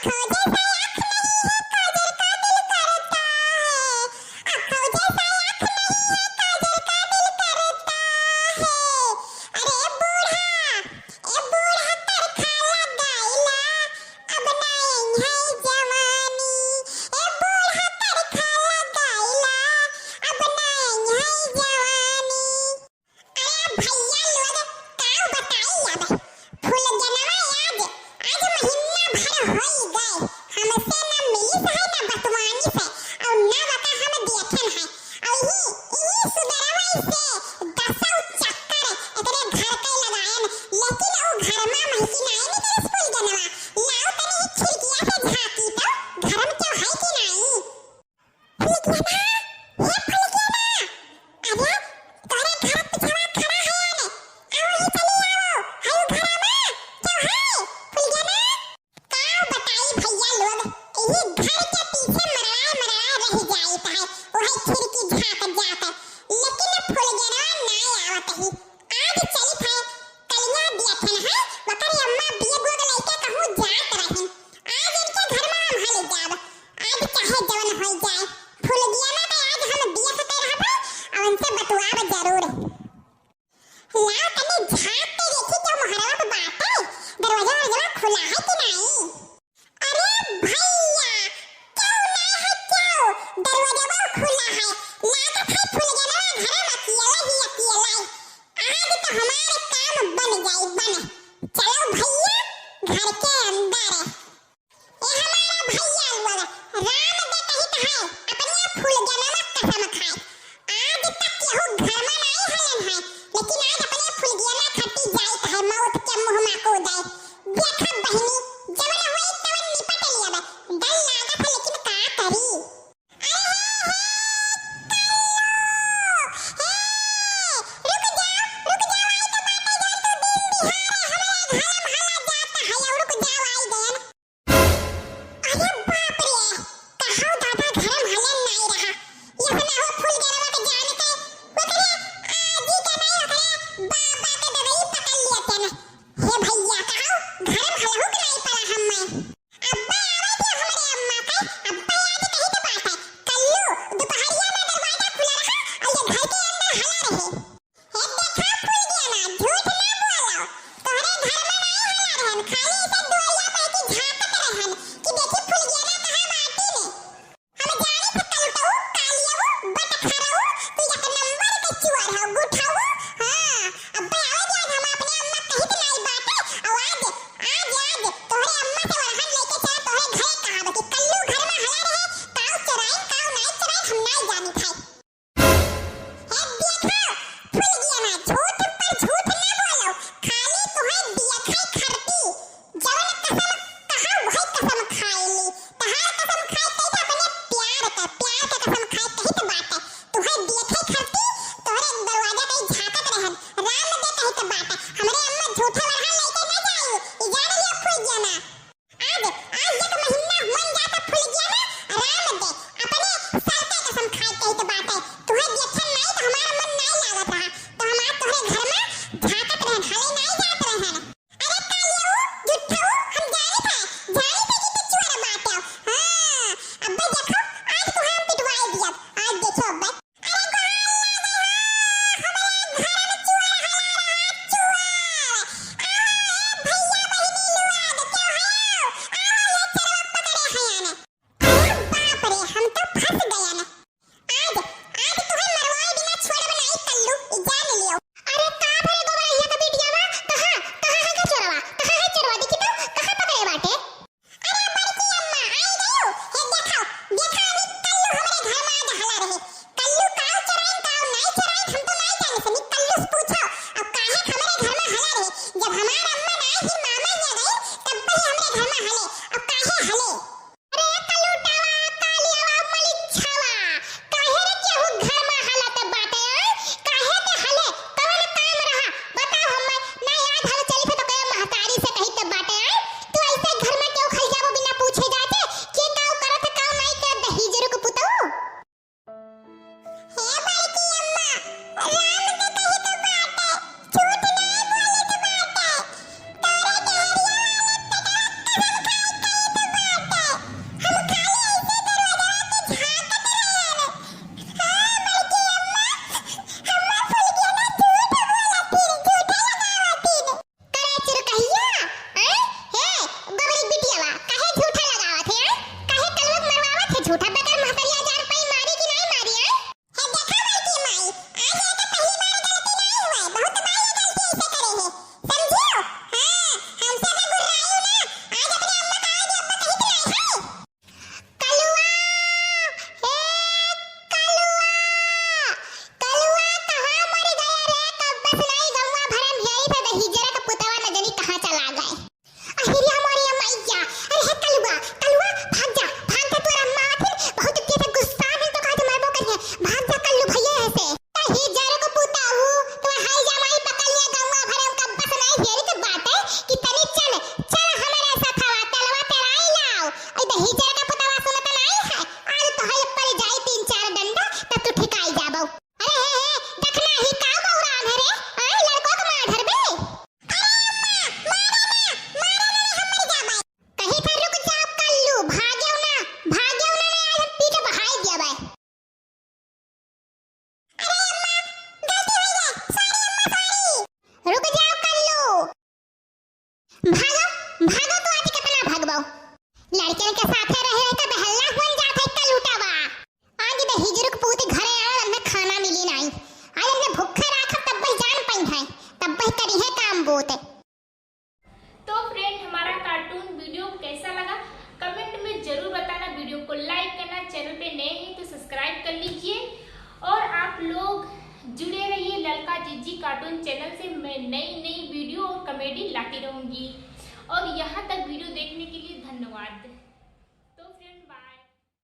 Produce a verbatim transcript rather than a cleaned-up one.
खोजे से आँख नहीं है, काजर का दिल करता है। आ, खोजे से आँख नहीं है, काजर का दिल करता है। अरे बूढ़ा, ए बूढ़ा, तरखा लगाइला, अब नाई है जवानी। ए बूढ़ा, तरखा लगाइला, अब नाई है जवानी। अरे भैया लोग, का बताई अब, फुलगेनवा आज, आज महीना भर होई गए, हमसे न मिलिस है, न बतवानिस है, और न वका हम देखेन है। और यही, यही सुदरवा से दसौ चक्कर एकरे घर के लगाएन, लेकिन उ घर मा महकी नाई निकलिस फुलगेनवा। लाओ तनी खिड़किया से झाँकी तो, घर में क्यों है कि नाई? फुलगेना, हे फुलगेना, अरे, तोहरे घर पिछवा खड़ा है ने, आओ ही चली आओ, हई घरवा, क्यों है, फुलगेना? का बताई भैया लोग, यही घर के पीछे मरड़ा मरड़ा रह जाइत है, वही खिड़की झाँक जात, लेकिन फुलगेना ना आवत ही। आज चलित है, कलिया बियथन है, वकर अम्मा बियगुआ के लइके कहूँ जात रहिन। आज इनके घर मा हम हल जाब, आज चाहे जवन होई जाए, फुलगेना के आज हम बियथ के रहब है, और उनसे बतुआब जरूर। लाओ तनी झाँक के देखी, क्यों मोहरवा पे बाटे, दरवाजा वरवाजा खुला है कि नाई? अरे भैया, क्यों ना है क्यों? दरवाजवा खुला है। लागत है फुलगेनवा घरे में अकेला ही अकेला है। आज तो हमार काम बन जाई, बन। चलो भैया, घर के अंदर। ए हमारा भैया लोग, राम दे कहित है, अपने फुलगेनवा कसम खाए। आज तक केहू घर में नाई हलन है, लेकिन आज अपने फुलगेना खट्टी जाइत है, मौत के मुँह मा कूदे। देखा बहिनी, जवन होई तवन निपट लियब। डर लागत है, लेकिन का करी? अरे हे, हे, कल्लू, हे, रुक जाओ, रुक जाओ, आई तो बाटे जान तो दिन दिहाड़े हमरे घर में हला जाता है, रुक जाओ, आई गयन। अरे बाप रे, कहो दादा, घर में हलन नाई रहा। यह ना हो फुलगेनवा के जान के, ओकरे आजी के नाई, ओकरे बाबा के दवाई पकड़ लिया तेने। हे भैया, कहो घर में हलहु के नाई पड़ा हम मैं। अब्बे आवे दिया हमरे अम्मा के, अब्बे आज कही के बात है। कल्लू, दोपहरिया में दरवाजा खुला रहा और ये घर के अंदर हला रहे। हे देखा फुलगेना, झूठ ना बोलो। तोहरे घर में नाई हला रहन, खाली इसे दुआरिया पे की झांकत रहन कि देखी फुलगेना कहाँ बाटी ने। हम जानी थे कलुटऊ, कालियऊ, बटखरऊ, तू एक नंबर के चुअर हो, गुठऊ। हाँ, अब्बे आवे दे, आज हम अपने अम्मा कहित नाई बाटे, और आज, आज, आज तोहरे अम्मा से वरहन लेके चला, तोहरे घरे कहाब कि कल्लू घर में हला रहे, काऊ चोराइन, काऊ नाई चोराइन, हम नाई जानी थे। हे देखा, फुलगेना, झूठ पर झूठ ना बोलो, खाली तुहे दिया खाई खरती। जवन कसम कहा, वही कसम खाए ली। तहार कसम खाए कही तो अपने प्यार का, प्यार का कसम खाए कही तो बात है। तुहे दिया खाई खरती, तोहरे दरवाजा पे झांकत रहन, राम दे कही तो बात है। हमरे अम्मा झूठे वरहा लेके ना जाई, ई जान लियो फुलगेना। आज, आज एक महीना होन जाता फुलगेना, राम दे, अपने सर के कसम खाए कहित बाटे। तुहे देखन नाई तो हमार मन नाई लागत रहा, तो हम आज तोहरे घर में झांकत रहन, हले नाई जात रहन। अरे कालियऊ, झुट्ठऊ, हम जानी था, जानी था कि तू चुअर बाटे। हाँ, अब्बे देखो, आज तुहे हम पिटवाए दिया, आज देखो अब्बे। अरे गोहान लागे हो, हमरे घर में चुअर हला रहा, चुअर। आओ ए भैया बहिनी लोग, क्यों हो? आओ ये चोरवा पकड़े हैं ने। अरे बाप रे, हम तो फंस गए ने। आज, आज तुहे मरवाए बिना छोड़ब नाई कल्लू, ई जान लियो। अरे का भरे गोबरैया का बिटियावा, कहाँ, कहाँ है का चोरवा? कहाँ है चोरवा? देखी तो, कहाँ पकड़े बाटे? अरे बड़की अम्मा, आई गयो? हे देखो, देखा नी, कल्लू हमरे घर में आज हला रहे। कल्लू काऊ चोराइन, काऊ नाई चोराइन, हम तो नाई जाने से नी, कल्लू से पूछो। अब काहे हमरे घर में हला रहे? जब हमार अम्मा नाई ही मामा हिया गई, तब भी हमरे घर में हले। अब काहे हले? अरे कल्लू टावा, कालियावा, मलिच्छावा, काहे रे केहू घर में हलत बाटे, आय? काहे के हले? कवन काम रहा? बताओ हमें। ना याद हल चली तो कहे महतारी से कही त बाटे, आय? तू ऐसे घर में क्यों खल जाबो बिना पूछे जाचे? के काऊ करत काऊ नाई के दहीजरू के पुतऊ? हे बड़की अम्मा, राम के कही तो बाटे, झूठ नाई बोली तो बाटे। तोरे डहरिया वाले पेटवा कसम खाई के लड़कन के साथे रहे रहे त बहल्ला हुन जात है का लूटावा। आज दहिजरुक पूत घरे आवे, अन्ने खाना मिली नाई। आज अन्ने भूखे राखब तब वही जान पाई है, तब वही करी है काम बोते। तो फ्रेंड, हमारा कार्टून वीडियो कैसा लगा कमेंट में जरूर बताना। वीडियो को लाइक करना, चैनल पे नए हैं तो सब्सक्राइब कर लीजिए। और आप लोग जुड़े रहिए ललका जिज्जी कार्टून चैनल से। मैं नई नई वीडियो और कॉमेडी लाती रहूँगी। और यहाँ तक वीडियो देखने के लिए धन्यवाद।